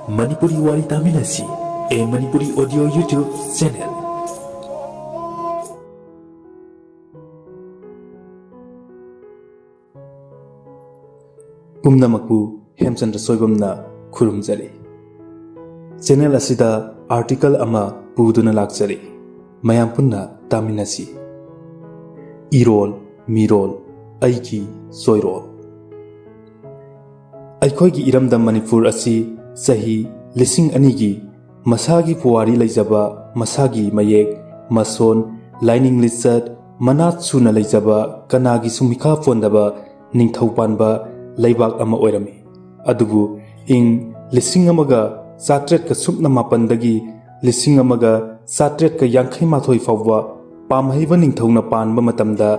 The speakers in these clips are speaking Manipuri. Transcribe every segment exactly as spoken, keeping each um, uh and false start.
ꯃꯅꯤꯄꯨꯔꯤ ꯋꯥꯔꯤ ꯇꯥꯃꯤꯟꯅꯁꯤ, A Manipuri Audio YouTube channel꯫ ꯄꯨꯝꯅꯃꯛꯄꯨ ꯍꯦꯝꯆꯟꯗ꯭ꯔ ꯁꯣꯏꯕꯝꯅ ꯈꯨꯔꯨꯝꯖꯔꯤ꯫ Channel ꯑꯁꯤꯗ article ꯑꯃ ꯄꯨꯗꯨꯅ ꯂꯥꯛꯆꯔꯤ꯫ ꯃꯌꯥꯝ ꯄꯨꯟꯅ ꯇꯥꯃꯤꯟꯅꯁꯤ꯫ ꯏꯔꯣꯜ ꯃꯤꯔꯣꯜ, ꯑꯩꯒꯤ ꯆꯣꯏꯔꯣꯜ꯫ ꯑꯩꯈꯣꯏꯒꯤ ꯏꯔꯝꯗꯝ ꯃꯅꯤꯄꯨꯔ ꯑꯁꯤ ꯆꯍꯤ ꯂꯤꯁꯤꯡ ꯑꯅꯤꯒꯤ ꯃꯁꯥꯒꯤ ꯄꯨꯋꯥꯔꯤ ꯂꯩꯖꯕ, ꯃꯁꯥꯒꯤ ꯃꯌꯦꯛ, ꯃꯁꯣꯟ, ꯂꯥꯏꯅꯤꯡ ꯂꯤꯆꯠ, ꯃꯅꯥꯠ ꯁꯨꯅ ꯂꯩꯖꯕ, ꯀꯅꯥꯒꯤꯁꯨ ꯃꯤꯈꯥ ꯄꯣꯟꯗꯕ ꯅꯤꯡꯊꯧ ꯄꯥꯟꯕ ꯂꯩꯕꯥꯛ ꯑꯃ ꯑꯣꯏꯔꯝꯃꯤ꯫ ꯑꯗꯨꯕꯨ ꯏꯪ ꯂꯤꯁꯤꯡ ꯑꯃꯒ ꯆꯥꯇ꯭ꯔꯦꯠꯀ ꯁꯨꯞꯅ ꯃꯥꯄꯟꯗꯒꯤ ꯂꯤꯁꯤꯡ ꯑꯃꯒ ꯆꯥꯇ꯭ꯔꯦꯠꯀ ꯌꯥꯡꯈꯩ ꯃꯥꯊꯣꯏ ꯐꯥꯎꯕ ꯄꯥꯝꯍꯩꯕ ꯅꯤꯡꯊꯧꯅ ꯄꯥꯟꯕ ꯃꯇꯝꯗ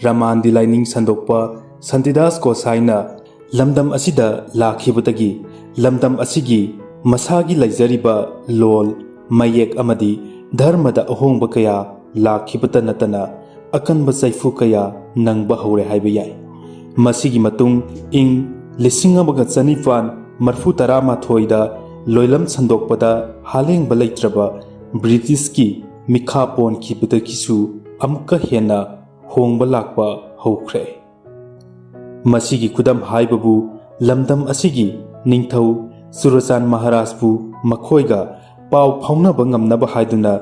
ꯔꯃꯥꯟꯗꯤ ꯂꯥꯏꯅꯤꯡ ꯁꯟꯗꯣꯛꯄ ꯁꯟꯇꯤꯗꯥꯁ ꯒꯣꯁꯥꯏꯅ ꯂꯝꯗꯝ ꯑꯁꯤꯗ ꯂꯥꯛꯈꯤꯕꯗꯒꯤ ꯂꯝꯗꯝ ꯑꯁꯤꯒꯤ ꯃꯁꯥꯒꯤ ꯂꯩꯖꯔꯤꯕ ꯂꯣꯜ, ꯃꯌꯦꯛ ꯑꯃꯗꯤ ꯙꯔꯃꯗ ꯑꯍꯣꯡꯕ ꯀꯌꯥ ꯂꯥꯛꯈꯤꯕꯇ ꯅꯠꯇꯅ ꯑꯀꯟꯕ ꯆꯩꯐꯨ ꯀꯌꯥ ꯅꯪꯕ ꯍꯧꯔꯦ ꯍꯥꯏꯕ ꯌꯥꯏ꯫ ꯃꯁꯤꯒꯤ ꯃꯇꯨꯡ ꯏꯪ ꯂꯤꯁꯤꯡ ꯑꯃꯒ ꯆꯅꯤꯄꯥꯟ ꯃꯔꯤꯐꯨ ꯇꯔꯥꯃꯥꯊꯣꯏꯗ ꯂꯣꯏꯂꯝ ꯁꯟꯗꯣꯛꯄꯗ ꯍꯥꯂꯦꯡꯕ ꯂꯩꯇ꯭ꯔꯕ ꯕ꯭ꯔꯤꯇꯤꯁꯀꯤ ꯃꯤꯈꯥ ꯄꯣꯟꯈꯤꯕꯗꯒꯤꯁꯨ ꯑꯃꯨꯛꯀ ꯍꯦꯟꯅ ꯍꯣꯡꯕ ꯂꯥꯛꯄ ꯍꯧꯈ꯭ꯔꯦ꯫ ꯃꯁꯤꯒꯤ ꯈꯨꯗꯝ ꯍꯥꯏꯕꯕꯨ ꯂꯝꯗꯝ ꯑꯁꯤꯒꯤ ꯅꯤꯡꯊꯧ ꯆꯨꯔꯆꯥꯟ ꯃꯍꯥꯔꯥꯖꯄꯨ ꯃꯈꯣꯏꯒ ꯄꯥꯎ ꯐꯥꯎꯅꯕ ꯉꯝꯅꯕ ꯍꯥꯏꯗꯨꯅ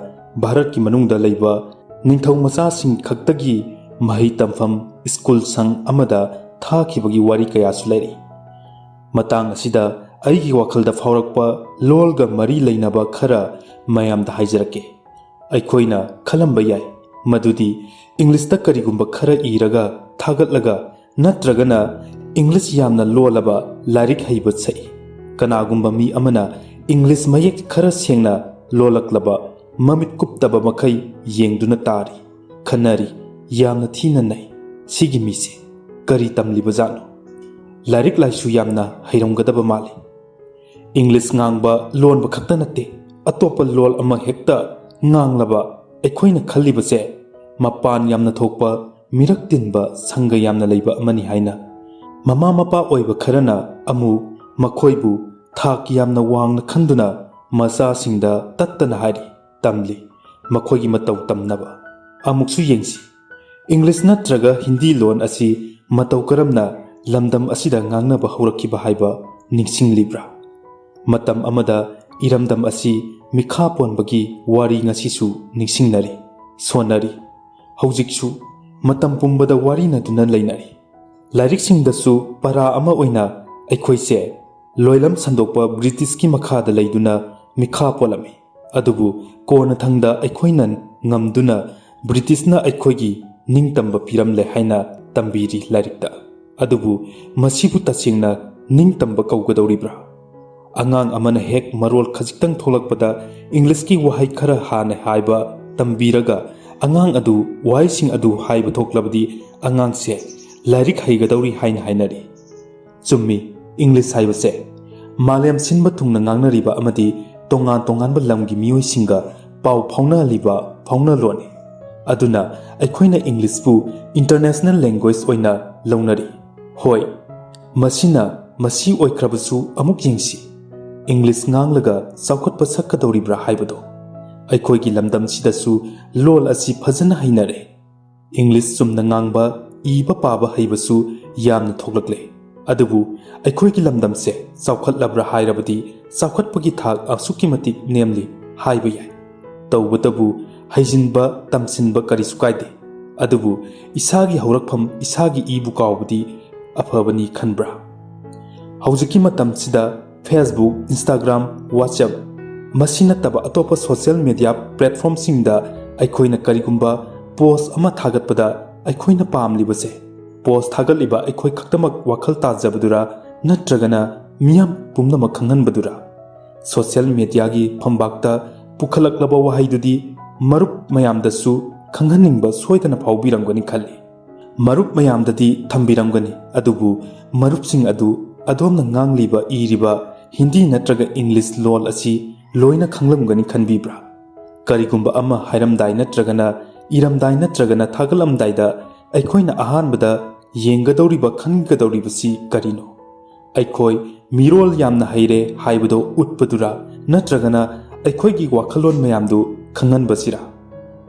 ꯚꯥꯔꯠꯀꯤ ꯃꯅꯨꯡꯗ ꯂꯩꯕ ꯅꯤꯡꯊꯧ ꯃꯆꯥꯁꯤꯡ ꯈꯛꯇꯒꯤ ꯃꯍꯩ ꯇꯝꯐꯝ ꯁ꯭ꯀꯨꯜ ꯁꯪ ꯑꯃꯗ ꯊꯥꯈꯤꯕꯒꯤ ꯋꯥꯔꯤ ꯀꯌꯥꯁꯨ ꯂꯩꯔꯤ꯫ ꯃꯇꯥꯡ ꯑꯁꯤꯗ ꯑꯩꯒꯤ ꯋꯥꯈꯜꯗ ꯐꯥꯎꯔꯛꯄ ꯂꯣꯜꯒ ꯃꯔꯤ ꯂꯩꯅꯕ ꯈꯔ ꯃꯌꯥꯝꯗ ꯍꯥꯏꯖꯔꯛꯀꯦ꯫ ꯑꯩꯈꯣꯏꯅ ꯈꯜꯂꯝꯕ ꯌꯥꯏ ꯃꯗꯨꯗꯤ ꯏꯪꯂꯤꯁꯇ ꯀꯔꯤꯒꯨꯝꯕ ꯈꯔ ꯏꯔꯒ ꯊꯥꯒꯠꯂꯒ ꯅꯠꯇ꯭ꯔꯒꯅ ꯏꯪꯂꯤꯁ ꯌꯥꯝꯅ ꯂꯣꯜꯂꯕ ꯂꯥꯏꯔꯤꯛ ꯍꯩꯕ ꯁꯛꯏ꯫ ꯀꯅꯥꯒꯨꯝꯕ ꯃꯤ ꯑꯃꯅ ꯏꯪꯂꯤꯁ ꯃꯌꯦꯛ ꯈꯔ ꯁꯦꯡꯅ ꯂꯣꯜꯂꯛꯂꯕ ꯃꯃꯤꯠ ꯀꯨꯞꯇꯕ ꯃꯈꯩ ꯌꯦꯡꯗꯨꯅ ꯇꯥꯔꯤ, ꯈꯟꯅꯔꯤ, ꯌꯥꯝꯅ ꯊꯤꯅ ꯅꯩ꯫ ꯁꯤꯒꯤ ꯃꯤꯁꯦ ꯀꯔꯤ ꯇꯝꯂꯤꯕꯖꯥꯠꯅꯣ? ꯂꯥꯏꯔꯤꯛ ꯂꯥꯏꯁꯨ ꯌꯥꯝꯅ ꯍꯩꯔꯝꯒꯗꯕ ꯃꯥꯜꯂꯤ꯫ ꯏꯪꯂꯤꯁ ꯉꯥꯡꯕ ꯂꯣꯟꯕ ꯈꯛꯇ ꯅꯠꯇꯦ, ꯑꯇꯣꯞꯄ ꯂꯣꯜ ꯑꯃ ꯍꯦꯛꯇ ꯉꯥꯡꯂꯕ ꯑꯩꯈꯣꯏꯅ ꯈꯜꯂꯤꯕꯁꯦ ꯃꯄꯥꯟ ꯌꯥꯝꯅ ꯊꯣꯛꯄ, ꯃꯤꯔꯛ ꯇꯤꯟꯕ, ꯁꯪꯒ ꯌꯥꯝꯅ ꯂꯩꯕ ꯑꯃꯅꯤ ꯍꯥꯏꯅ꯫ ꯃꯃꯥ ꯃꯄꯥ ꯑꯣꯏꯕ ꯈꯔꯅ ꯑꯃꯨꯛ ꯃꯈꯣꯏꯕꯨ ꯊꯥꯛ ꯌꯥꯝꯅ ꯋꯥꯡꯅ ꯈꯟꯗꯨꯅ ꯃꯆꯥꯁꯤꯡꯗ ꯇꯠꯇꯅ ꯍꯥꯏꯔꯤ, "ꯇꯝꯂꯤ, ꯃꯈꯣꯏꯒꯤ ꯃꯇꯧ ꯇꯝꯅꯕ꯫ ꯑꯃꯨꯛꯁꯨ ꯌꯦꯡꯁꯤ, ꯏꯪꯂꯤꯁ ꯅꯠꯇ꯭ꯔꯒ ꯍꯤꯟꯗꯤ ꯂꯣꯟ ꯑꯁꯤ ꯃꯇꯧ ꯀꯔꯝꯅ ꯂꯝꯗꯝ ꯑꯁꯤꯗ ꯉꯥꯡꯅꯕ ꯍꯧꯔꯛꯈꯤꯕ ꯍꯥꯏꯕ ꯅꯤꯡꯁꯤꯡꯂꯤꯕ꯭ꯔꯥ?" ꯃꯇꯝ ꯑꯃꯗ ꯏꯔꯝꯗꯝ ꯑꯁꯤ ꯃꯤꯈꯥ ꯄꯣꯟꯕꯒꯤ ꯋꯥꯔꯤ ꯉꯁꯤꯁꯨ ꯅꯤꯡꯁꯤꯡꯅꯔꯤ, ꯁꯣꯟꯅꯔꯤ꯫ ꯍꯧꯖꯤꯛꯁꯨ ꯃꯇꯝ ꯄꯨꯝꯕꯗ ꯋꯥꯔꯤꯅꯗꯨꯅ ꯂꯩꯅꯔꯤ꯫ ꯂꯥꯏꯔꯤꯛꯁꯤꯡꯗꯁꯨ ꯄꯔꯥ ꯑꯃ ꯑꯣꯏꯅ ꯑꯩꯈꯣꯏꯁꯦ ꯂꯣꯏꯂꯝ ꯁꯟꯗꯣꯛꯄ ꯕ꯭ꯔꯤꯇꯤꯁꯀꯤ ꯃꯈꯥꯗ ꯂꯩꯗꯨꯅ ꯃꯤꯈꯥ ꯄꯣꯜꯂꯝꯃꯤ꯫ ꯑꯗꯨꯕꯨ ꯀꯣꯟꯅꯊꯪꯗ ꯑꯩꯈꯣꯏꯅ ꯉꯝꯗꯨꯅ ꯕ꯭ꯔꯤꯇꯤꯁꯅ ꯑꯩꯈꯣꯏꯒꯤ ꯅꯤꯡꯇꯝꯕ ꯄꯤꯔꯝꯂꯦ ꯍꯥꯏꯅ ꯇꯝꯕꯤꯔꯤ ꯂꯥꯏꯔꯤꯛꯇ꯫ ꯑꯗꯨꯕꯨ ꯃꯁꯤꯕꯨ ꯇꯁꯦꯡꯅ ꯅꯤꯡꯇꯝꯕ ꯀꯧꯒꯗꯧꯔꯤꯕ꯭ꯔꯥ? ꯑꯉꯥꯡ ꯑꯃꯅ ꯍꯦꯛ ꯃꯔꯣꯜ ꯈꯖꯤꯛꯇꯪ ꯊꯣꯛꯂꯛꯄꯗ ꯏꯪꯂꯤꯁꯀꯤ ꯋꯥꯍꯩ ꯈꯔ ꯍꯥꯟꯅ ꯍꯥꯏꯕ ꯇꯝꯕꯤꯔꯒ ꯑꯉꯥꯡ ꯑꯗꯨ ꯋꯥꯍꯩꯁꯤꯡ ꯑꯗꯨ ꯍꯥꯏꯕ ꯊꯣꯛꯂꯕꯗꯤ ꯑꯉꯥꯡꯁꯦ ꯂꯥꯏꯔꯤꯛ ꯍꯩꯒꯗꯧꯔꯤ ꯍꯥꯏꯅ ꯍꯥꯏꯅꯔꯤ꯫ ꯆꯨꯝꯃꯤ, ꯏꯪꯂꯤꯁ ꯍꯥꯏꯕꯁꯦ ꯃꯥꯂꯦꯝ ꯁꯤꯟꯕ ꯊꯨꯡꯅ ꯉꯥꯡꯅꯔꯤꯕ ꯑꯃꯗꯤ ꯇꯣꯉꯥꯟ ꯇꯣꯉꯥꯟꯕ ꯂꯝꯒꯤ ꯃꯤꯑꯣꯏꯁꯤꯡꯒ ꯄꯥꯎ ꯐꯥꯎꯅꯍꯜꯂꯤꯕ ꯐꯥꯎꯅꯂꯣꯟꯅꯤ꯫ ꯑꯗꯨꯅ ꯑꯩꯈꯣꯏꯅ ꯏꯪꯂꯤꯁꯄꯨ international language ꯑꯣꯏꯅ ꯂꯧꯅꯔꯤ꯫ ꯍꯣꯏ, ꯃꯁꯤꯅ ꯃꯁꯤ ꯑꯣꯏꯈ꯭ꯔꯕꯁꯨ ꯑꯃꯨꯛ ꯌꯦꯡꯁꯤ, ꯏꯪꯂꯤꯁ ꯉꯥꯡꯂꯒ ꯆꯥꯎꯈꯠꯄ ꯁꯛꯀꯗꯧꯔꯤꯕ꯭ꯔꯥ ꯍꯥꯏꯕꯗꯣ꯫ ꯑꯩꯈꯣꯏꯒꯤ ꯂꯝꯗꯝꯁꯤꯗꯁꯨ ꯂꯣꯜ ꯑꯁꯤ ꯐꯖꯅ ꯍꯩꯅꯔꯦ꯫ ꯏꯪꯂꯤꯁ ꯆꯨꯝꯅ ꯉꯥꯡꯕ, ꯏꯕ ꯄꯥꯕ ꯍꯩꯕꯁꯨ ꯌꯥꯝꯅ ꯊꯣꯛꯂꯛꯂꯦ꯫ ꯑꯗꯨꯕꯨ ꯑꯩꯈꯣꯏꯒꯤ ꯂꯝꯗꯝꯁꯦ ꯆꯥꯎꯈꯠꯂꯕ꯭ꯔꯥ ꯍꯥꯏꯔꯕꯗꯤ ꯆꯥꯎꯈꯠꯄꯒꯤ ꯊꯥꯛ ꯑꯁꯨꯛꯀꯤ ꯃꯇꯤꯛ ꯅꯦꯝꯂꯤ ꯍꯥꯏꯕ ꯌꯥꯏ꯫ ꯇꯧꯕꯇꯕꯨ ꯍꯩꯖꯤꯟꯕ, ꯇꯝꯁꯤꯟꯕ ꯀꯔꯤꯁꯨ ꯀꯥꯏꯗꯦ꯫ ꯑꯗꯨꯕꯨ ꯏꯁꯥꯒꯤ ꯍꯧꯔꯛꯐꯝ, ꯏꯁꯥꯒꯤ ꯏꯕꯨ ꯀꯥꯎꯕꯗꯤ ꯑꯐꯕꯅꯤ ꯈꯟꯕ꯭ꯔꯥ? ꯍꯧꯖꯤꯛꯀꯤ ꯃꯇꯝꯁꯤꯗ Facebook, Instagram, WhatsApp, ꯃꯁꯤ ꯅꯠꯇꯕ ꯑꯇꯣꯞꯄ social media platformꯁꯤꯡꯗ ꯑꯩꯈꯣꯏꯅ ꯀꯔꯤꯒꯨꯝꯕ post ꯑꯃ ꯊꯥꯒꯠꯄꯗ ꯑꯩꯈꯣꯏꯅ ꯄꯥꯝꯂꯤꯕꯁꯦ post ꯊꯥꯒꯠꯂꯤꯕ ꯑꯩꯈꯣꯏ ꯈꯛꯇꯃꯛ ꯋꯥꯈꯜ ꯇꯥꯖꯕꯗꯨꯔꯥ, ꯅꯠꯇ꯭ꯔꯒꯅ ꯃꯤꯌꯥꯝ ꯄꯨꯝꯅꯃꯛ ꯈꯪꯍꯟꯕꯗꯨꯔꯥ? Social mediaꯒꯤ ꯐꯝꯕꯥꯛꯇ ꯄꯨꯈꯠꯂꯛꯂꯕ ꯋꯥꯍꯩꯗꯨꯗꯤ ꯃꯔꯨꯞ ꯃꯌꯥꯝꯗꯁꯨ ꯈꯪꯍꯟꯅꯤꯡꯕ ꯁꯣꯏꯗꯅ ꯐꯥꯎꯕꯤꯔꯝꯒꯅꯤ ꯈꯜꯂꯤ꯫ ꯃꯔꯨꯞ ꯃꯌꯥꯝꯗꯗꯤ ꯊꯝꯕꯤꯔꯝꯒꯅꯤ, ꯑꯗꯨꯕꯨ ꯃꯔꯨꯞꯁꯤꯡ ꯑꯗꯨ ꯑꯗꯣꯝꯅ ꯉꯥꯡꯂꯤꯕ, ꯏꯔꯤꯕ ꯍꯤꯟꯗꯤ ꯅꯠꯇ꯭ꯔꯒ ꯏꯪꯂꯤꯁ ꯂꯣꯜ ꯑꯁꯤ ꯂꯣꯏꯅ ꯈꯪꯂꯝꯒꯅꯤ ꯈꯟꯕꯤꯕ꯭ꯔꯥ? ꯀꯔꯤꯒꯨꯝꯕ ꯑꯃ ꯍꯥꯏꯔꯝꯗꯥꯏ ꯅꯠꯇ꯭ꯔꯒꯅ ꯏꯔꯝꯗꯥꯏ ꯅꯠꯇ꯭ꯔꯒꯅ ꯊꯥꯒꯠꯂꯝꯗꯥꯏꯗ ꯑꯩꯈꯣꯏꯅ ꯑꯍꯥꯟꯕꯗ ꯌꯦꯡꯒꯗꯧꯔꯤꯕ, ꯈꯟꯒꯗꯧꯔꯤꯕꯁꯤ ꯀꯔꯤꯅꯣ? ꯑꯩꯈꯣꯏ ꯃꯤꯔꯣꯜ ꯌꯥꯝꯅ ꯍꯩꯔꯦ ꯍꯥꯏꯕꯗꯣ ꯎꯠꯄꯗꯨꯔꯥ, ꯅꯠꯇ꯭ꯔꯒꯅ ꯑꯩꯈꯣꯏꯒꯤ ꯋꯥꯈꯜꯂꯣꯟ ꯃꯌꯥꯝꯗꯨ ꯈꯪꯍꯟꯕꯁꯤꯔꯥ?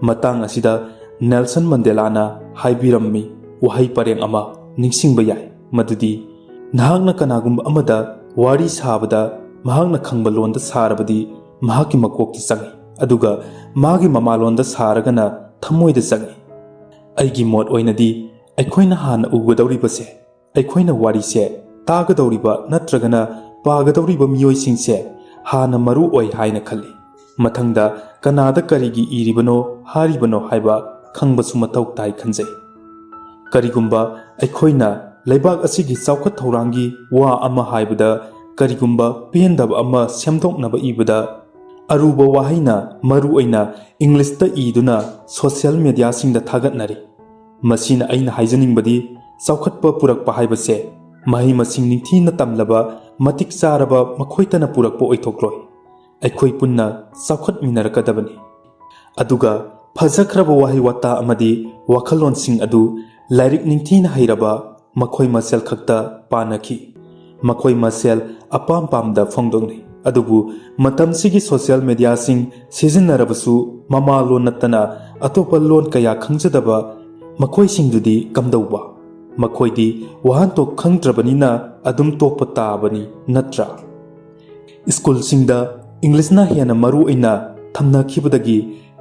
ꯃꯇꯥꯡ ꯑꯁꯤꯗ ꯅꯦꯜꯁꯟ ꯃꯟꯗꯦꯂꯥꯅ ꯍꯥꯏꯕꯤꯔꯝꯃꯤ ꯋꯥꯍꯩ ꯄꯔꯦꯡ ꯑꯃ ꯅꯤꯡꯁꯤꯡꯕ ꯌꯥꯏ, ꯃꯗꯨꯗꯤ, "ꯅꯍꯥꯛꯅ ꯀꯅꯥꯒꯨꯝꯕ ꯑꯃꯗ ꯋꯥꯔꯤ ꯁꯥꯕꯗ ꯃꯍꯥꯛꯅ ꯈꯪꯕ ꯂꯣꯟꯗ ꯁꯥꯔꯕꯗꯤ ꯃꯍꯥꯛꯀꯤ ꯃꯀꯣꯛꯇ ꯆꯪꯏ, ꯑꯗꯨꯒ ꯃꯥꯒꯤ ꯃꯃꯥꯂꯣꯟꯗ ꯁꯥꯔꯒꯅ ꯊꯃꯣꯏꯗ ꯆꯪꯏ꯫" ꯑꯩꯒꯤ ꯃꯣꯠ ꯑꯣꯏꯅꯗꯤ, ꯑꯩꯈꯣꯏꯅ ꯍꯥꯟꯅ ꯎꯒꯗꯧꯔꯤꯕꯁꯦ, ꯑꯩꯈꯣꯏꯅ ꯋꯥꯔꯤꯁꯦ ꯇꯥꯒꯗꯧꯔꯤꯕ ꯅꯠꯇ꯭ꯔꯒꯅ ꯄꯥꯒꯗꯧꯔꯤꯕ ꯃꯤꯑꯣꯏꯁꯤꯡꯁꯦ ꯍꯥꯟꯅ ꯃꯔꯨ ꯑꯣꯏ ꯍꯥꯏꯅ ꯈꯜꯂꯤ꯫ ꯃꯊꯪꯗ ꯀꯅꯥꯗ ꯀꯔꯤꯒꯤ ꯏꯔꯤꯕꯅꯣ, ꯍꯥꯏꯔꯤꯕꯅꯣ ꯍꯥꯏꯕ ꯈꯪꯕꯁꯨ ꯃꯊꯧ ꯇꯥꯏ ꯈꯟꯖꯩ꯫ ꯀꯔꯤꯒꯨꯝꯕ ꯑꯩꯈꯣꯏꯅ ꯂꯩꯕꯥꯛ ꯑꯁꯤꯒꯤ ꯆꯥꯎꯈꯠ ꯊꯧꯔꯥꯡꯒꯤ ꯋꯥ ꯑꯃ ꯍꯥꯏꯕꯗ, ꯀꯔꯤꯒꯨꯝꯕ ꯄꯦꯟꯗꯕ ꯑꯃ ꯁꯦꯝꯗꯣꯛꯅꯕ ꯏꯕꯗ, ꯑꯔꯨꯕ ꯋꯥꯍꯩꯅ ꯃꯔꯨ ꯑꯣꯏꯅ ꯏꯪꯂꯤꯁꯇ ꯏꯗꯨꯅ ꯁꯣꯁꯤꯌꯦꯜ ꯃꯦꯗꯤꯌꯥꯁꯤꯡꯗ ꯊꯥꯒꯠꯅꯔꯤ꯫ ꯃꯁꯤꯅ ꯑꯩꯅ ꯍꯥꯏꯖꯅꯤꯡꯕꯗꯤ, ꯆꯥꯎꯈꯠꯄ ꯄꯨꯔꯛꯄ ꯍꯥꯏꯕꯁꯦ ꯃꯍꯩ ꯃꯁꯤꯡ ꯅꯤꯡꯊꯤꯅ ꯇꯝꯂꯕ, ꯃꯇꯤꯛ ꯆꯥꯔꯕ ꯃꯈꯣꯏꯇꯅ ꯄꯨꯔꯛꯄ ꯑꯣꯏꯊꯣꯛꯂꯣꯏ꯫ ꯑꯩꯈꯣꯏ ꯄꯨꯟꯅ ꯆꯥꯎꯈꯠꯃꯤꯟꯅꯔꯛꯀꯗꯕꯅꯤ꯫ ꯑꯗꯨꯒ ꯐꯖꯈ꯭ꯔꯕ ꯋꯥꯍꯩ ꯋꯥꯇꯥ ꯑꯃꯗꯤ ꯋꯥꯈꯜꯂꯣꯟꯁꯤꯡ ꯑꯗꯨ ꯂꯥꯏꯔꯤꯛ ꯅꯤꯡꯊꯤꯅ ꯍꯩꯔꯕ ꯃꯈꯣꯏ ꯃꯁꯦꯜ ꯈꯛꯇ ꯄꯥꯅꯈꯤ꯫ ꯃꯈꯣꯏ ꯃꯁꯦꯜ ꯑꯄꯥꯝ ꯄꯥꯝꯗ ꯐꯣꯡꯗꯣꯛꯅꯩ꯫ ꯑꯗꯨꯕꯨ ꯃꯇꯝꯁꯤꯒꯤ ꯁꯣꯁꯤꯌꯦꯜ ꯃꯦꯗꯤꯌꯥꯁꯤꯡ ꯁꯤꯖꯤꯟꯅꯔꯕꯁꯨ ꯃꯃꯥ ꯂꯣꯟ ꯅꯠꯇꯅ ꯑꯇꯣꯞꯄ ꯂꯣꯟ ꯀꯌꯥ ꯈꯪꯖꯗꯕ ꯃꯈꯣꯏꯁꯤꯡꯗꯨꯗꯤ ꯀꯝꯗꯧꯕ? ꯃꯈꯣꯏꯗꯤ ꯋꯥꯍꯟꯊꯣꯛ ꯈꯪꯗ꯭ꯔꯕꯅꯤꯅ ꯑꯗꯨꯝ ꯇꯣꯛꯄ ꯇꯥꯕꯅꯤ ꯅꯠꯇ꯭ꯔꯥ? ꯁ꯭ꯀꯨꯜꯁꯤꯡꯗ ꯏꯪꯂꯤꯁꯅ ꯍꯦꯟꯅ ꯃꯔꯨ ꯑꯣꯏꯅ ꯊꯝꯅꯈꯤꯕꯗꯒꯤ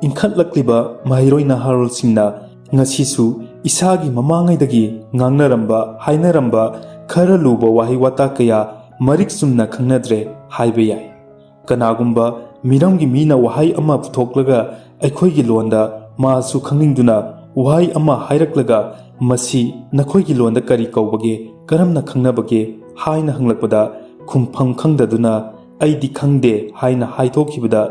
ꯏꯟꯈꯠꯂꯛꯂꯤꯕ ꯃꯍꯩꯔꯣꯏ ꯅꯍꯥꯔꯣꯜꯁꯤꯡꯅ ꯉꯁꯤꯁꯨ ꯏꯁꯥꯒꯤ ꯃꯃꯥꯡꯉꯩꯗꯒꯤ ꯉꯥꯡꯅꯔꯝꯕ, ꯍꯥꯏꯅꯔꯝꯕ ꯈꯔ ꯂꯨꯕ ꯋꯥꯍꯩ ꯋꯥꯇꯥ ꯀꯌꯥ ꯃꯔꯤꯛ ꯆꯨꯝꯅ ꯈꯪꯅꯗ꯭ꯔꯦ ꯍꯥꯏꯕ ꯌꯥꯏ꯫ ꯀꯅꯥꯒꯨꯝꯕ ꯃꯤꯔꯝꯒꯤ ꯃꯤꯅ ꯋꯥꯍꯩ ꯑꯃ ꯄꯨꯊꯣꯛꯂꯒ ꯑꯩꯈꯣꯏꯒꯤ ꯂꯣꯟꯗ ꯃꯥꯁꯨ ꯈꯪꯅꯤꯡꯗꯨꯅ ꯋꯥꯍꯩ ꯑꯃ ꯍꯥꯏꯔꯛꯂꯒ, "ꯃꯁꯤ ꯅꯈꯣꯏꯒꯤ ꯂꯣꯟꯗ ꯀꯔꯤ ꯀꯧꯕꯒꯦ? ꯀꯔꯝꯅ ꯈꯪꯅꯕꯒꯦ?" ꯍꯥꯏꯅ ꯍꯪꯂꯛꯄꯗ, ꯈꯨꯝꯐꯝ ꯈꯪꯗꯗꯨꯅ "ꯑꯩꯗꯤ ꯈꯪꯗꯦ" ꯍꯥꯏꯅ ꯍꯥꯏꯊꯣꯛꯈꯤꯕꯗ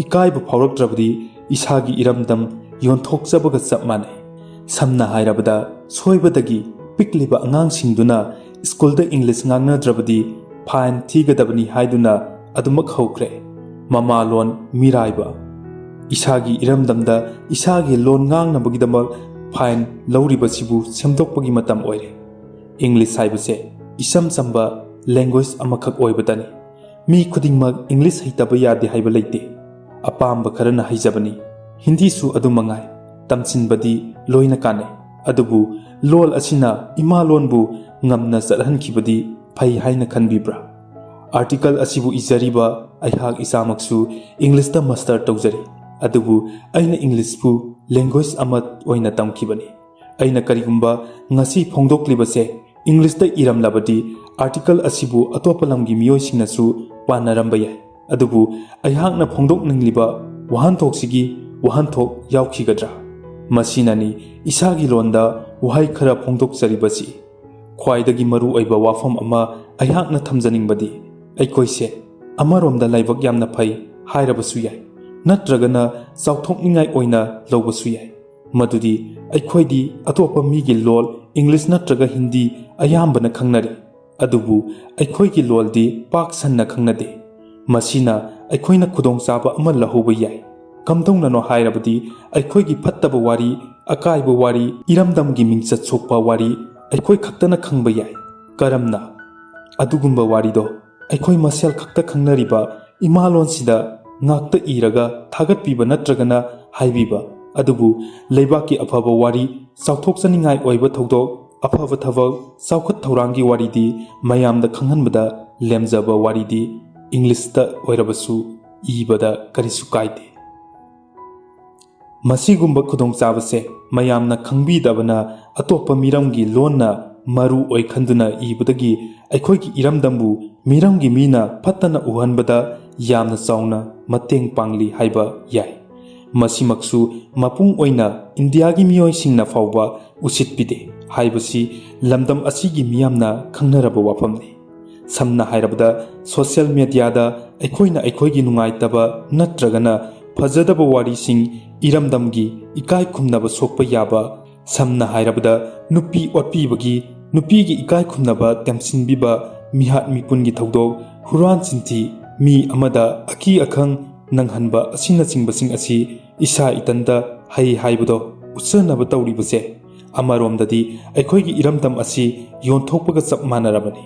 ꯏꯀꯥꯏꯕ ꯐꯥꯎꯔꯛꯇ꯭ꯔꯕꯗꯤ ꯏꯁꯥꯒꯤ ꯏꯔꯝꯗꯝ ꯌꯣꯟꯊꯣꯛꯆꯕꯒ ꯆꯞ ꯃꯥꯟꯅꯩ꯫ ꯁꯝꯅ ꯍꯥꯏꯔꯕꯗ, ꯁꯣꯏꯕꯗꯒꯤ ꯄꯤꯛꯂꯤꯕ ꯑꯉꯥꯡꯁꯤꯡꯗꯨꯅ ꯁ꯭ꯀꯨꯜꯗ ꯏꯪꯂꯤꯁ ꯉꯥꯡꯅꯗ꯭ꯔꯕꯗꯤ ꯐꯥꯏꯟ ꯊꯤꯒꯗꯕꯅꯤ ꯍꯥꯏꯗꯨꯅ ꯑꯗꯨꯃꯛ ꯍꯧꯈ꯭ꯔꯦ꯫ ꯃꯃꯥꯂꯣꯟ ꯃꯤꯔꯥꯏꯕ꯫ ꯏꯁꯥꯒꯤ ꯏꯔꯝꯗꯝꯗ ꯏꯁꯥꯒꯤ ꯂꯣꯟ ꯉꯥꯡꯅꯕꯒꯤꯗꯃꯛ ꯐꯥꯏꯟ ꯂꯧꯔꯤꯕꯁꯤꯕꯨ ꯁꯦꯝꯗꯣꯛꯄꯒꯤ ꯃꯇꯝ ꯑꯣꯏꯔꯦ꯫ ꯏꯪꯂꯤꯁ ꯍꯥꯏꯕꯁꯦ ꯏꯆꯝ ꯆꯝꯕ language ꯑꯃꯈꯛ ꯑꯣꯏꯕꯇꯅꯤ꯫ ꯃꯤ ꯈꯨꯗꯤꯡꯃꯛ English ꯍꯩꯇꯕ ꯌꯥꯗꯦ ꯍꯥꯏꯕ ꯂꯩꯇꯦ꯫ ꯑꯄꯥꯝꯕ ꯈꯔꯅ ꯍꯩꯖꯕꯅꯤ꯫ ꯍꯤꯟꯗꯤꯁꯨ ꯑꯗꯨ ꯃꯉꯥꯏ꯫ ꯇꯝꯁꯤꯟꯕꯗꯤ ꯂꯣꯏꯅ ꯀꯥꯟꯅꯩ꯫ ꯑꯗꯨꯕꯨ ꯂꯣꯜ ꯑꯁꯤꯅ ꯏꯃꯥ ꯂꯣꯟꯕꯨ ꯉꯝꯅ ꯆꯠꯍꯟꯈꯤꯕꯗꯤ ꯐꯩ ꯍꯥꯏꯅ ꯈꯟꯕꯤꯕ꯭ꯔꯥ? Article ꯑꯁꯤꯕꯨ ꯏꯖꯔꯤꯕ ꯑꯩꯍꯥꯛ ꯏꯁꯥꯃꯛꯁꯨ Englishꯇ master ꯇꯧꯖꯔꯤ꯫ ꯑꯗꯨꯕꯨ ꯑꯩꯅ Englishꯄꯨ language ꯑꯃ ꯑꯣꯏꯅ ꯇꯝꯈꯤꯕꯅꯤ꯫ ꯑꯩꯅ ꯀꯔꯤꯒꯨꯝꯕ ꯉꯁꯤ ꯐꯣꯡꯗꯣꯛꯂꯤꯕꯁꯦ Englishꯇ ꯏꯔꯝꯂꯕꯗꯤ article ꯑꯁꯤꯕꯨ ꯑꯇꯣꯞꯄ ꯂꯝꯒꯤ ꯃꯤꯑꯣꯏꯁꯤꯡꯅꯁꯨ ꯄꯥꯟꯅꯔꯝꯕ ꯌꯥꯏ꯫ ꯑꯗꯨꯕꯨ ꯑꯩꯍꯥꯛꯅ ꯐꯣꯡꯗꯣꯛꯅꯤꯡꯂꯤꯕ ꯋꯥꯍꯟꯊꯣꯛꯁꯤꯒꯤ ꯋꯥꯍꯟꯊꯣꯛ ꯌꯥꯎꯈꯤꯒꯗ꯭ꯔꯥ? ꯃꯁꯤꯅꯅꯤ ꯏꯁꯥꯒꯤ ꯂꯣꯟꯗ ꯋꯥꯍꯩ ꯈꯔ ꯐꯣꯡꯗꯣꯛꯆꯔꯤꯕꯁꯤ꯫ ꯈ꯭ꯋꯥꯏꯗꯒꯤ ꯃꯔꯨ ꯑꯣꯏꯕ ꯋꯥꯐꯝ ꯑꯃ ꯑꯩꯍꯥꯛꯅ ꯊꯝꯖꯅꯤꯡꯕꯗꯤ, ꯑꯩꯈꯣꯏꯁꯦ ꯑꯃꯔꯣꯝꯗ ꯂꯥꯏꯕꯛ ꯌꯥꯝꯅ ꯐꯩ ꯍꯥꯏꯔꯕꯁꯨ ꯌꯥꯏ, ꯅꯠꯇ꯭ꯔꯒꯅ ꯆꯥꯎꯊꯣꯛꯅꯤꯡꯉꯥꯏ ꯑꯣꯏꯅ ꯂꯧꯕꯁꯨ ꯌꯥꯏ꯫ ꯃꯗꯨꯗꯤ ꯑꯩꯈꯣꯏꯗꯤ ꯑꯇꯣꯞꯄ ꯃꯤꯒꯤ ꯂꯣꯜ, English ꯅꯠꯇ꯭ꯔꯒ ꯍꯤꯟꯗꯤ ꯑꯌꯥꯝꯕꯅ ꯈꯪꯅꯔꯤ꯫ ꯑꯗꯨꯕꯨ ꯑꯩꯈꯣꯏꯒꯤ ꯂꯣꯜꯗꯤ ꯄꯥꯛ ꯁꯟꯅ ꯈꯪꯅꯗꯦ꯫ ꯃꯁꯤꯅ ꯑꯩꯈꯣꯏꯅ ꯈꯨꯗꯣꯡꯆꯥꯕ ꯑꯃ ꯂꯧꯍꯧꯕ ꯌꯥꯏ꯫ ꯀꯝꯗꯧꯅꯅꯣ ꯍꯥꯏꯔꯕꯗꯤ, ꯑꯩꯈꯣꯏꯒꯤ ꯐꯠꯇꯕ ꯋꯥꯔꯤ, ꯑꯀꯥꯏꯕ ꯋꯥꯔꯤ, ꯏꯔꯝꯗꯝꯒꯤ ꯃꯤꯡꯆꯠ ꯁꯣꯛꯄ ꯋꯥꯔꯤ ꯑꯩꯈꯣꯏ ꯈꯛꯇꯅ ꯈꯪꯕ ꯌꯥꯏ꯫ ꯀꯔꯝꯅ? ꯑꯗꯨꯒꯨꯝꯕ ꯋꯥꯔꯤꯗꯣ ꯑꯩꯈꯣꯏ ꯃꯁꯦꯜ ꯈꯛꯇ ꯈꯪꯅꯔꯤꯕ ꯏꯃꯥꯂꯣꯟꯁꯤꯗ ꯉꯥꯛꯇ ꯏꯔꯒ ꯊꯥꯒꯠꯄꯤꯕ ꯅꯠꯇ꯭ꯔꯒꯅ ꯍꯥꯏꯕꯤꯕ꯫ ꯑꯗꯨꯕꯨ ꯂꯩꯕꯥꯛꯀꯤ ꯑꯐꯕ ꯋꯥꯔꯤ, ꯆꯥꯎꯊꯣꯛꯆꯅꯤꯡꯉꯥꯏ ꯑꯣꯏꯕ ꯊꯧꯗꯣꯛ, ꯑꯐꯕ ꯊꯕꯛ, ꯆꯥꯎꯈꯠ ꯊꯧꯔꯥꯡꯒꯤ ꯋꯥꯔꯤꯗꯤ ꯃꯌꯥꯝꯗ ꯈꯪꯍꯟꯕꯗ ꯂꯦꯝꯖꯕ ꯋꯥꯔꯤꯗꯤ Englishꯇ ꯑꯣꯏꯔꯕꯁꯨ ꯏꯕꯗ ꯀꯔꯤꯁꯨ ꯀꯥꯏꯗꯦ꯫ ꯃꯁꯤꯒꯨꯝꯕ ꯈꯨꯗꯣꯡꯆꯥꯕꯁꯦ ꯃꯌꯥꯝꯅ ꯈꯪꯕꯤꯗꯕꯅ ꯑꯇꯣꯞꯄ ꯃꯤꯔꯝꯒꯤ ꯂꯣꯟꯅ ꯃꯔꯨ ꯑꯣꯏ ꯈꯟꯗꯨꯅ ꯏꯕꯗꯒꯤ ꯑꯩꯈꯣꯏꯒꯤ ꯏꯔꯝꯗꯝꯕꯨ ꯃꯤꯔꯝꯒꯤ ꯃꯤꯅ ꯐꯠꯇꯅ ꯎꯍꯟꯕꯗ ꯌꯥꯝꯅ ꯆꯥꯎꯅ ꯃꯇꯦꯡ ꯄꯥꯡꯂꯤ ꯍꯥꯏꯕ ꯌꯥꯏ꯫ ꯃꯁꯤꯃꯛꯁꯨ ꯃꯄꯨꯡ ꯑꯣꯏꯅ ꯏꯟꯗꯤꯌꯥꯒꯤ ꯃꯤꯑꯣꯏꯁꯤꯡꯅ ꯐꯥꯎꯕ ꯎꯁꯤꯠꯄꯤꯗꯦ ꯍꯥꯏꯕꯁꯤ ꯂꯝꯗꯝ ꯑꯁꯤꯒꯤ ꯃꯤꯌꯥꯝꯅ ꯈꯪꯅꯔꯕ ꯋꯥꯐꯝꯅꯤ꯫ ꯁꯝꯅ ꯍꯥꯏꯔꯕꯗ, social mediaꯗ ꯑꯩꯈꯣꯏꯅ ꯑꯩꯈꯣꯏꯒꯤ ꯅꯨꯡꯉꯥꯏꯇꯕ ꯅꯠꯇ꯭ꯔꯒꯅ ꯐꯖꯗꯕ ꯋꯥꯔꯤꯁꯤꯡ, ꯏꯔꯝꯗꯝꯒꯤ ꯏꯀꯥꯏ ꯈꯨꯝꯅꯕ ꯁꯣꯛꯄ ꯌꯥꯕ, ꯁꯝꯅ ꯍꯥꯏꯔꯕꯗ ꯅꯨꯄꯤ ꯑꯣꯠꯄꯤꯕꯒꯤ, ꯅꯨꯄꯤꯒꯤ ꯏꯀꯥꯏ ꯈꯨꯝꯅꯕ ꯇꯦꯝꯁꯤꯟꯕꯤꯕ, ꯃꯤꯍꯥꯠ ꯃꯤꯄꯨꯟꯒꯤ ꯊꯧꯗꯣꯛ, ꯍꯨꯔꯥꯟ ꯆꯤꯟꯊꯤ, ꯃꯤ ꯑꯃꯗ ꯑꯀꯤ ꯑꯈꯪ ꯅꯪꯍꯟꯕ ꯑꯁꯤꯅꯆꯤꯡꯕꯁꯤꯡ ꯑꯁꯤ ꯏꯁꯥ ꯏꯊꯟꯇ ꯍꯩ ꯍꯥꯏꯕꯗꯣ ꯎꯠꯆꯅꯕ ꯇꯧꯔꯤꯕꯁꯦ ꯑꯃꯔꯣꯝꯗꯗꯤ ꯑꯩꯈꯣꯏꯒꯤ ꯏꯔꯝꯗꯝ ꯑꯁꯤ ꯌꯣꯟꯊꯣꯛꯄꯒ ꯆꯞ ꯃꯥꯟꯅꯔꯕꯅꯤ꯫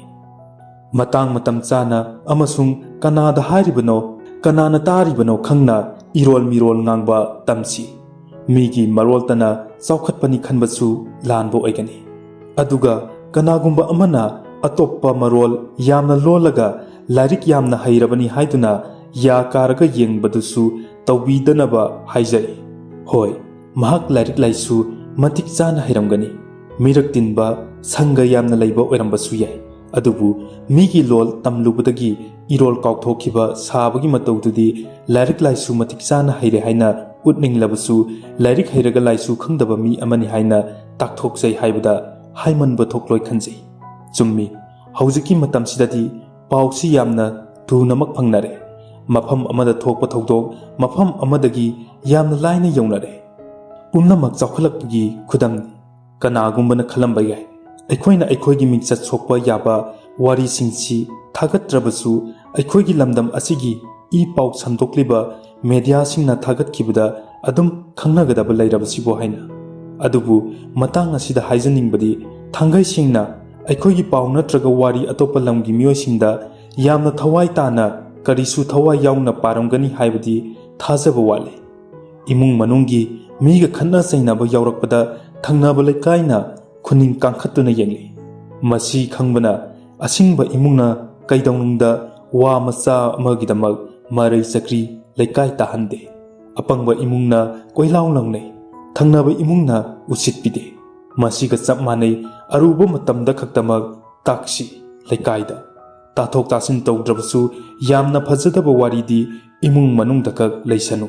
ꯃꯇꯥꯡ ꯃꯇꯝ ꯆꯥꯅ ꯑꯃꯁꯨꯡ ꯀꯅꯥꯗ ꯍꯥꯏꯔꯤꯕꯅꯣ, ꯀꯅꯥꯅ ꯇꯥꯔꯤꯕꯅꯣ ꯈꯪꯅ ꯏꯔꯣꯜ ꯃꯤꯔꯣꯜ ꯉꯥꯡꯕ ꯇꯝꯁꯤ꯫ ꯃꯤꯒꯤ ꯃꯔꯣꯜꯇꯅ ꯆꯥꯎꯈꯠꯄꯅꯤ ꯈꯟꯕꯁꯨ ꯂꯥꯟꯕ ꯑꯣꯏꯒꯅꯤ꯫ ꯑꯗꯨꯒ ꯀꯅꯥꯒꯨꯝꯕ ꯑꯃꯅ ꯑꯇꯣꯞꯄ ꯃꯔꯣꯜ ꯌꯥꯝꯅ ꯂꯣꯜꯂꯒ ꯂꯥꯏꯔꯤꯛ ꯌꯥꯝꯅ ꯍꯩꯔꯕꯅꯤ ꯍꯥꯏꯗꯨꯅ ꯌꯥ ꯀꯥꯔꯒ ꯌꯦꯡꯕꯗꯨꯁꯨ ꯇꯧꯕꯤꯗꯅꯕ ꯍꯥꯏꯖꯔꯤ꯫ ꯍꯣꯏ, ꯃꯍꯥꯛ ꯂꯥꯏꯔꯤꯛ ꯂꯥꯏꯁꯨ ꯃꯇꯤꯛ ꯆꯥꯅ ꯍꯩꯔꯝꯒꯅꯤ, ꯃꯤꯔꯛ ꯇꯤꯟꯕ, ꯁꯪꯒ ꯌꯥꯝꯅ ꯂꯩꯕ ꯑꯣꯏꯔꯝꯕꯁꯨ ꯌꯥꯏ꯫ ꯑꯗꯨꯕꯨ ꯃꯤꯒꯤ ꯂꯣꯜ ꯇꯝꯂꯨꯕꯗꯒꯤ ꯏꯔꯣꯜ ꯀꯥꯎꯊꯣꯛꯈꯤꯕ ꯁꯥꯕꯒꯤ ꯃꯇꯧꯗꯨꯗꯤ ꯂꯥꯏꯔꯤꯛ ꯂꯥꯏꯁꯨ ꯃꯇꯤꯛ ꯆꯥꯅ ꯍꯩꯔꯦ ꯍꯥꯏꯅ ꯎꯠꯅꯤꯡꯂꯕꯁꯨ, ꯂꯥꯏꯔꯤꯛ ꯍꯩꯔꯒ ꯂꯥꯏꯁꯨ ꯈꯪꯗꯕ ꯃꯤ ꯑꯃꯅꯤ ꯍꯥꯏꯅ ꯇꯥꯛꯊꯣꯛꯆꯩ ꯍꯥꯏꯕꯗ ꯍꯥꯏꯃꯟꯕ ꯊꯣꯛꯂꯣꯏ ꯈꯟꯖꯩ꯫ ꯆꯨꯝꯃꯤ, ꯍꯧꯖꯤꯛꯀꯤ ꯃꯇꯝꯁꯤꯗꯗꯤ ꯄꯥꯎꯁꯤ ꯌꯥꯝꯅ ꯊꯨꯅꯃꯛ ꯐꯪꯅꯔꯦ꯫ ꯃꯐꯝ ꯑꯃꯗ ꯊꯣꯛꯄ ꯊꯧꯗꯣꯛ ꯃꯐꯝ ꯑꯃꯗꯒꯤ ꯌꯥꯝꯅ ꯂꯥꯏꯅ ꯌꯧꯅꯔꯦ꯫ ꯄꯨꯝꯅꯃꯛ ꯆꯥꯎꯈꯠꯂꯛꯄꯒꯤ ꯈꯨꯗꯝꯅꯤ꯫ ꯀꯅꯥꯒꯨꯝꯕꯅ ꯈꯜꯂꯝꯕ ꯌꯥꯏ, ꯑꯩꯈꯣꯏꯅ ꯑꯩꯈꯣꯏꯒꯤ ꯃꯤꯡꯆꯠ ꯁꯣꯛꯄ ꯌꯥꯕ ꯋꯥꯔꯤꯁꯤꯡꯁꯤ ꯊꯥꯒꯠꯇ꯭ꯔꯕꯁꯨ, ꯑꯩꯈꯣꯏꯒꯤ ꯂꯝꯗꯝ ꯑꯁꯤꯒꯤ ꯏ ꯄꯥꯎ ꯁꯟꯗꯣꯛꯂꯤꯕ ꯃꯦꯗꯤꯌꯥꯁꯤꯡꯅ ꯊꯥꯒꯠꯈꯤꯕꯗ ꯑꯗꯨꯝ ꯈꯪꯅꯒꯗꯕ ꯂꯩꯔꯕꯁꯤꯕꯨ ꯍꯥꯏꯅ꯫ ꯑꯗꯨꯕꯨ ꯃꯇꯥꯡ ꯑꯁꯤꯗ ꯍꯥꯏꯖꯅꯤꯡꯕꯗꯤ, ꯊꯥꯡꯒꯩ ꯁꯦꯡꯅ ꯑꯩꯈꯣꯏꯒꯤ ꯄꯥꯎ ꯅꯠꯇ꯭ꯔꯒ ꯋꯥꯔꯤ ꯑꯇꯣꯞꯄ ꯂꯝꯒꯤ ꯃꯤꯑꯣꯏꯁꯤꯡꯗ ꯌꯥꯝꯅ ꯊꯋꯥꯏ ꯇꯥꯅ ꯀꯔꯤꯁꯨ ꯊꯋꯥꯏ ꯌꯥꯎꯅ ꯄꯥꯔꯝꯒꯅꯤ ꯍꯥꯏꯕꯗꯤ ꯊꯥꯖꯕ ꯋꯥꯠꯂꯤ꯫ ꯏꯃꯨꯡ ꯃꯅꯨꯡꯒꯤ ꯃꯤꯒ ꯈꯠꯅ ꯆꯩꯅꯕ ꯌꯥꯎꯔꯛꯄꯗ ꯊꯪꯅꯕ ꯂꯩꯀꯥꯏꯅ ꯈꯨꯅꯤꯡ ꯀꯥꯡꯈꯠꯇꯨꯅ ꯌꯦꯡꯂꯤ꯫ ꯃꯁꯤ ꯈꯪꯕꯅ ꯑꯁꯤꯡꯕ ꯏꯃꯨꯡꯅ ꯀꯩꯗꯧꯅꯨꯡꯗ ꯋꯥ ꯃꯆꯥ ꯑꯃꯒꯤꯗꯃꯛ ꯃꯔꯩ ꯆꯀ꯭ꯔꯤ ꯂꯩꯀꯥꯏ ꯇꯥꯍꯟꯗꯦ꯫ ꯑꯄꯪꯕ ꯏꯃꯨꯡꯅ ꯀꯣꯏꯂꯥꯎ ꯂꯥꯎꯅꯩ, ꯊꯪꯅꯕ ꯏꯃꯨꯡꯅ ꯎꯁꯤꯠꯄꯤꯗꯦ꯫ ꯃꯁꯤꯒ ꯆꯞ ꯃꯥꯟꯅꯩ, ꯑꯔꯨꯕ ꯃꯇꯝꯗ ꯈꯛꯇꯃꯛ ꯇꯥꯛꯁꯤ ꯂꯩꯀꯥꯏꯗ꯫ ꯇꯥꯊꯣꯛ ꯇꯥꯁꯤꯟ ꯇꯧꯗ꯭ꯔꯕꯁꯨ ꯌꯥꯝꯅ ꯐꯖꯗꯕ ꯋꯥꯔꯤꯗꯤ ꯏꯃꯨꯡ ꯃꯅꯨꯡꯗ ꯈꯛ ꯂꯩꯁꯅꯨ꯫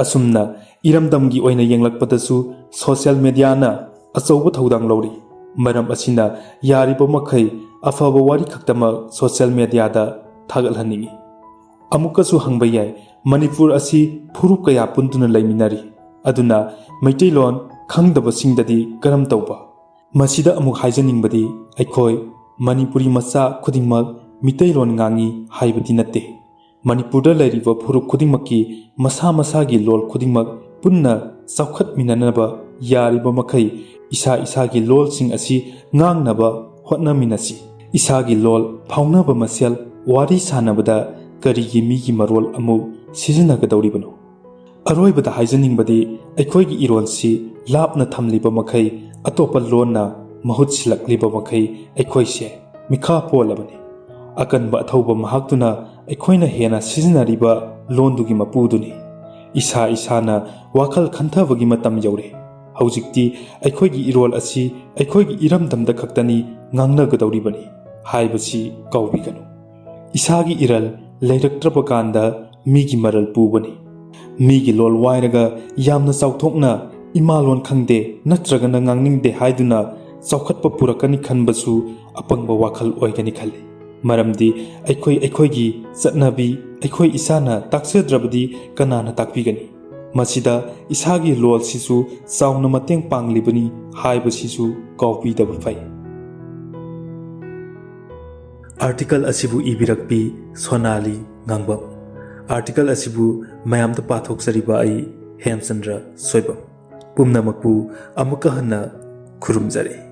ꯑꯁꯨꯝꯅ ꯏꯔꯝꯗꯝꯒꯤ ꯑꯣꯏꯅ ꯌꯦꯡꯂꯛꯄꯗꯁꯨ ꯁꯣꯁꯤꯌꯦꯜ ꯃꯦꯗꯤꯌꯥꯅ ꯑꯆꯧꯕ ꯊꯧꯗꯥꯡ ꯂꯧꯔꯤ꯫ ꯃꯔꯝ ꯑꯁꯤꯅ ꯌꯥꯔꯤꯕ ꯃꯈꯩ ꯑꯐꯕ ꯋꯥꯔꯤ ꯈꯛꯇꯃꯛ ꯁꯣꯁꯤꯌꯦꯜ ꯃꯦꯗꯤꯌꯥꯗ ꯊꯥꯒꯠꯍꯟꯅꯤꯡꯏ꯫ ꯑꯃꯨꯛꯀꯁꯨ ꯍꯪꯕ ꯌꯥꯏ, ꯃꯅꯤꯄꯨꯔ ꯑꯁꯤ ꯐꯨꯔꯨꯞ ꯀꯌꯥ ꯄꯨꯟꯗꯨꯅ ꯂꯩꯃꯤꯟꯅꯔꯤ, ꯑꯗꯨꯅ ꯃꯩꯇꯩꯂꯣꯟ ꯈꯪꯗꯕꯁꯤꯡꯗꯗꯤ ꯀꯔꯝ ꯇꯧꯕ? ꯃꯁꯤꯗ ꯑꯃꯨꯛ ꯍꯥꯏꯖꯅꯤꯡꯕꯗꯤ, ꯑꯩꯈꯣꯏ ꯃꯅꯤꯄꯨꯔꯤ ꯃꯆꯥ ꯈꯨꯗꯤꯡꯃꯛ ꯃꯤꯇꯩꯂꯣꯟ ꯉꯥꯡꯉꯤ ꯍꯥꯏꯕꯗꯤ ꯅꯠꯇꯦ꯫ ꯃꯅꯤꯄꯨꯔꯗ ꯂꯩꯔꯤꯕ ꯐꯨꯔꯨꯞ ꯈꯨꯗꯤꯡꯃꯛꯀꯤ ꯃꯁꯥ ꯃꯁꯥꯒꯤ ꯂꯣꯜ ꯈꯨꯗꯤꯡꯃꯛ ꯄꯨꯟꯅ ꯆꯥꯎꯈꯠꯃꯤꯟꯅꯅꯕ ꯌꯥꯔꯤꯕ ꯃꯈꯩ ꯏꯁꯥ ꯏꯁꯥꯒꯤ ꯂꯣꯜꯁꯤꯡ ꯑꯁꯤ ꯉꯥꯡꯅꯕ ꯍꯣꯠꯅꯃꯤꯟꯅꯁꯤ꯫ ꯏꯁꯥꯒꯤ ꯂꯣꯜ ꯐꯥꯎꯅꯕ ꯃꯁꯦꯜ ꯋꯥꯔꯤ ꯁꯥꯟꯅꯕꯗ ꯀꯔꯤꯒꯤ ꯃꯤꯒꯤ ꯃꯔꯣꯜ ꯑꯃꯨꯛ ꯁꯤꯖꯤꯟꯅꯒꯗꯧꯔꯤꯕꯅꯣ? ꯑꯔꯣꯏꯕꯗ ꯍꯥꯏꯖꯅꯤꯡꯕꯗꯤ, ꯑꯩꯈꯣꯏꯒꯤ ꯏꯔꯣꯜꯁꯤ ꯂꯥꯞꯅ ꯊꯝꯂꯤꯕ ꯃꯈꯩ, ꯑꯇꯣꯞꯄ ꯂꯣꯟꯅ ꯃꯍꯨꯠ ꯁꯤꯜꯂꯛꯂꯤꯕ ꯃꯈꯩ, ꯑꯩꯈꯣꯏꯁꯦ ꯃꯤꯈꯥ ꯄꯣꯜꯂꯕꯅꯤ꯫ ꯑꯀꯟꯕ ꯑꯊꯧꯕ ꯃꯍꯥꯛꯇꯨꯅ ꯑꯩꯈꯣꯏꯅ ꯍꯦꯟꯅ ꯁꯤꯖꯤꯟꯅꯔꯤꯕ ꯂꯣꯟꯗꯨꯒꯤ ꯃꯄꯨꯗꯨꯅꯤ꯫ ꯏꯁꯥ ꯏꯁꯥꯅ ꯋꯥꯈꯜ ꯈꯟꯊꯕꯒꯤ ꯃꯇꯝ ꯌꯧꯔꯦ꯫ ꯍꯧꯖꯤꯛꯇꯤ ꯑꯩꯈꯣꯏꯒꯤ ꯏꯔꯣꯜ ꯑꯁꯤ ꯑꯩꯈꯣꯏꯒꯤ ꯏꯔꯝꯗꯝꯗ ꯈꯛꯇꯅꯤ ꯉꯥꯡꯅꯒꯗꯧꯔꯤꯕꯅꯤ ꯍꯥꯏꯕꯁꯤ ꯀꯥꯎꯕꯤꯒꯅꯨ꯫ ꯏꯁꯥꯒꯤ ꯏꯔꯜ ꯂꯩꯔꯛꯇ꯭ꯔꯕ ꯀꯥꯟꯗ ꯃꯤꯒꯤ ꯃꯔꯜ ꯄꯨꯕꯅꯤ꯫ ꯃꯤꯒꯤ ꯂꯣꯜ ꯋꯥꯏꯔꯒ ꯌꯥꯝꯅ ꯆꯥꯎꯊꯣꯛꯅ ꯏꯃꯥ ꯂꯣꯟ ꯈꯪꯗꯦ ꯅꯠꯇ꯭ꯔꯒꯅ ꯉꯥꯡꯅꯤꯡꯗꯦ ꯍꯥꯏꯗꯨꯅ ꯆꯥꯎꯈꯠꯄ ꯄꯨꯔꯛꯀꯅꯤ ꯈꯟꯕꯁꯨ ꯑꯄꯪꯕ ꯋꯥꯈꯜ ꯑꯣꯏꯒꯅꯤ ꯈꯜꯂꯤ꯫ ꯃꯔꯝꯗꯤ ꯑꯩꯈꯣꯏ ꯑꯩꯈꯣꯏꯒꯤ ꯆꯠꯅꯕꯤ ꯑꯩꯈꯣꯏ ꯏꯁꯥꯅ ꯇꯥꯛꯆꯗ꯭ꯔꯕꯗꯤ ꯀꯅꯥꯅ ꯇꯥꯛꯄꯤꯒꯅꯤ? ꯃꯁꯤꯗ ꯏꯁꯥꯒꯤ ꯂꯣꯜꯁꯤꯁꯨ ꯆꯥꯎꯅ ꯃꯇꯦꯡ ꯄꯥꯡꯂꯤꯕꯅꯤ ꯍꯥꯏꯕꯁꯤꯁꯨ ꯀꯥꯎꯕꯤꯗꯕ ꯐꯩ꯫ ꯑꯥꯔꯇꯤꯀꯜ ꯑꯁꯤꯕꯨ ꯏꯕꯤꯔꯛꯄꯤ ꯁꯣꯅꯥꯂꯤ ꯉꯥꯡꯕꯝ꯫ ꯑꯥꯔꯇꯤꯀꯜ ꯑꯁꯤꯕꯨ ꯃꯌꯥꯝꯗ ꯄꯥꯊꯣꯛꯆꯔꯤꯕ ꯑꯩ ꯍꯦꯝꯆꯟꯗ꯭ꯔ ꯁꯣꯏꯕꯝ꯫ ꯄꯨꯝꯅꯃꯛꯄꯨ ꯑꯃꯨꯛꯀ ꯍꯟꯅ ꯈꯨꯔꯨꯝꯖꯔꯤ꯫